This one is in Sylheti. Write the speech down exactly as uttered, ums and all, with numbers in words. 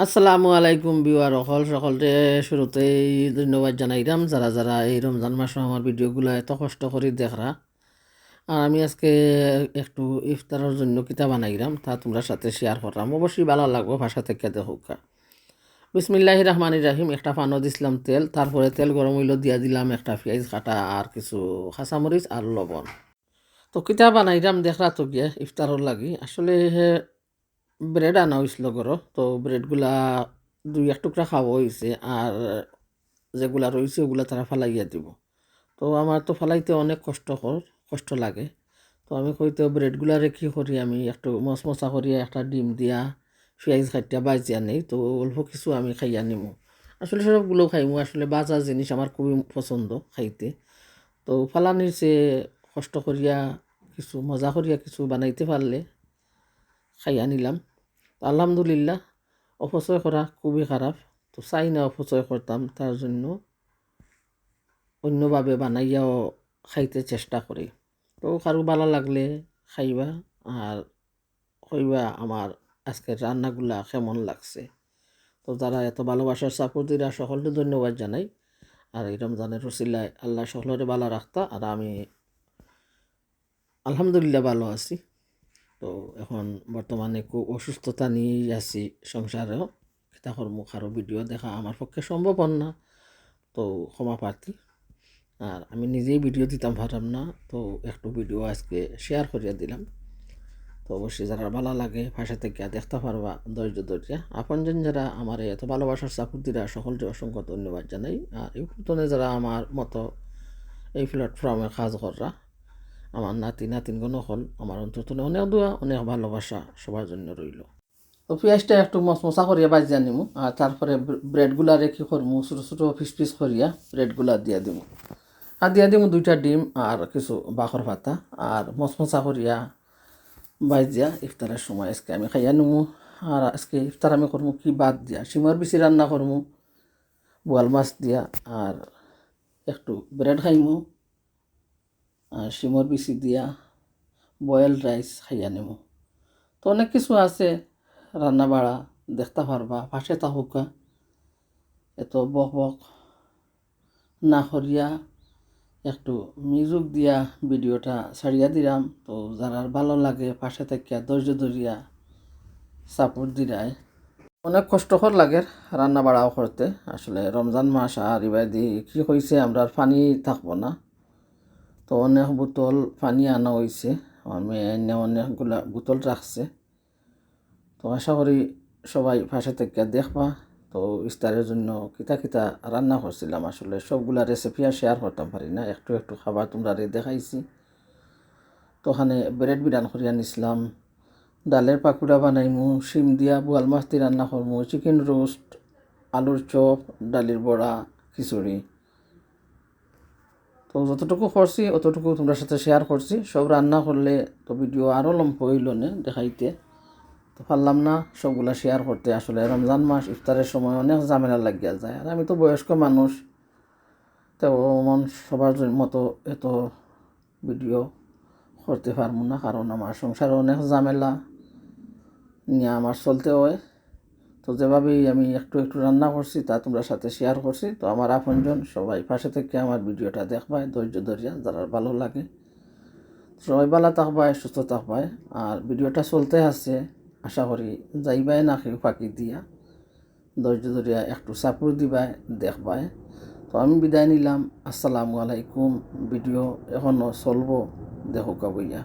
আসসালামু আলাইকুম viewer অকল, সকলরে শুরুতেই ধন্যবাদ জানাইরাম যারা যারা এই রমজান মাসো আমার ভিডিওগুলা এত কষ্ট করি দেখরা। আর আমি আজকে একটু ইফতারর জন্য কিতা বানাইরাম তা তুমরার সাথে শেয়ার কররাম, অবশ্যই ভালা লাগবো, পাশে থাকিয়া দেখউক্কা। বিসমিল্লাহির রহমানির রহিম। একটা panও দিছলাম তেল, তারপরে তেল গরম অইলো, দিয়া দিলাম একটা পিয়াইজ কাটা আর কিছু কাঁচামরিচ আর লবণ। তো কিতা বানাইরাম দেখরা তো গিয়া ইফতারর লাগি। আসলে হে ব্রেড আনা অইছিল ঘরো, তো ব্রেডগুলা দুই এক টুকরা খাওয়া অইছে, আর যেগুলা রইছে ওগুলা তারা ফালাইয়া দিব। তো আমার তো ফালাইতে অনেক কষ্টকর, কষ্ট লাগে। তো আমি কইতে ব্রেডগুলারে কি করি, আমি একটু মচমচা করিয়া একটা ডিম দিয়া পিয়াইজ কাটিয়া ভাজিয়া নেই, তো অল্প কিছু আমি খাইয়া নিমু। আসলে সবগুলো খাইমু, আসলে ভাজা জিনিস আমার খুবই পছন্দ খাইতে। তো ফালানির চেয়ে কষ্ট করিয়া কিছু মজা করিয়া কিছু বানাইতে পারলে খাইয়া নিলাম। তো আলহামদুলিল্লাহ, অপচয় করা খুবই খারাপ। তো চাই না অপচয় করতাম, তার জন্য অন্যভাবে বানাইয়াও খাইতে চেষ্টা করি। তো কারো ভালা লাগলে খাইবা, আর কইবা আমার আজকের রান্নাগুলা কেমন লাগছে। তো যারা এত ভালোবাসার সাপোর্ট দিরা সকলকে ধন্যবাদ জানাই। আর এই রমজানের উসিলায় আল্লাহ সকলরে ভালা রাখতা, আর আমি আলহামদুলিল্লাহ ভালো আছি। তো এখন বর্তমানে খুব অসুস্থতা নিয়েই আছি সংসারেও। কিতা করমু, কারো ভিডিও দেখা আমার পক্ষে সম্ভব হন না, তো ক্ষমা প্রার্থী। আর আমি নিজেই ভিডিও দিতাম পারলাম না, তো একটু ভিডিও আজকে শেয়ার করিয়া দিলাম। তো অবশ্যই যারা ভালা লাগে পাশে থাকিয়া দেখতা পারবা ধৈর্য ধরিয়া। আপনজন যারা আমারে এত ভালোবাসার সাপোর্ট দিরা সকলকে অসংখ্য ধন্যবাদ জানাই। আর ইউটিউব তনে যারা আমার মতো এই প্ল্যাটফর্মে কাজ কররা, আমার নাতি নাতিনগণ অকল, আমার অন্তর তনে অনেক দোয়া, অনেক ভালোবাসা সবার জন্য রইল। তো পিয়াইজটা একটু মচমচা করিয়া ভাজিয়া নিমু, আর তারপরে ব্রে-, ব্রেডগুলারে কি করমু, ছোট ছোট পিস পিস করিয়া ব্রেডগুলা দিয়া দিমু। আর দিয়া দিমু দুইটা ডিম আর কিছু বাখর পাতা, আর মচমচা করিয়া ভাজিয়া ইফতারের সময় আজকে আমি খাইয়া নিমু। আর আজকে ইফতার আমি করমু কি ভাত দিয়া, শিমর বিচি রান্না করমু বোয়াল মাছ দিয়া, আর একটু ব্রেড খাইমু, আর শিমর বিচি দিয়া বয়েলড রাইস খাইয়া নিমু। তো অনেক কিছু আছে রান্না বাড়া, দেখতা পারবা, পাশে থাকুক্কা। এত বক বক না করিয়া একটু মিউজিক দিয়া ভিডিওটা ছাড়িয়া দিলাম। তো যারার ভালো লাগে পাশে থাকিয়া ধৈর্য ধরিয়া সাপোর্ট দিরায়। অনেক কষ্টকর লাগে রান্না বাড়াও করতে। আসলে রমজান মাস আর ইবাদি কি হইছে, আমরার পানি থাকবো না। তো অনেক বোতল পানি আনা হইছে, আমার মেয়ে এনে অনেকগুলা বোতল রাখছে। তো আশা করি সবাই পাশে থাকিয়া দেখবা। তো ইফতারের জন্য কিতা কিতা রান্না করছিলাম, আসলে সবগুলা রেসিপি আর শেয়ার করতাম পারি না, একটু একটু খাবার তুমরারে দেখাইছি। তো ওখানে ব্রেড বিরান করিয়া নিছিলাম, ডালের পাকুড়া বানাইমু, শিম দিয়া বোয়াল মাছ দি রান্না করমু, চিকেন রোস্ট, আলুর চপ, ডালির বড়া, খিচুড়ি। তো যতটুকু করছি অতটুকু তুমরার সাথে শেয়ার করছি। সব রান্না করলে তো ভিডিও আরও লম্বা হইল নে দেখাইতে, তো পারলাম না সবগুলা শেয়ার করতে। আসলে রমজান মাস ইফতারের সময় অনেক ঝামেলা লাগিয়া যায়, আর আমি তো বয়স্ক মানুষ, তো এমন সবার জ-, মতো এত ভিডিও করতে পারমু না, কারণ আমার সংসারে অনেক ঝামেলা নিয়া আমার চলতে হয়। তো যেভাবেই আমি একটু একটু রান্না করছি তা তুমরার সাথে শেয়ার করছি। তো আমার আপনজন সবাই পাশে থাকিয়া আমার ভিডিওটা দেখবায় ধৈর্য ধরিয়া, যারার ভালো লাগে। সবাই ভালা থাকবায়, সুস্থ থাকবায়। আর ভিডিওটা চলতে আছে, আশা করি যাইবায় না কেউ ফাঁকি দিয়া। ধৈর্য ধরিয়া একটু সাপোর্ট দিবায়, দেখবায়। তো আমি বিদায় নিলাম, আসসালামু আলাইকুম। ভিডিও এখনো চলবো, দেখউক্কা বইয়া।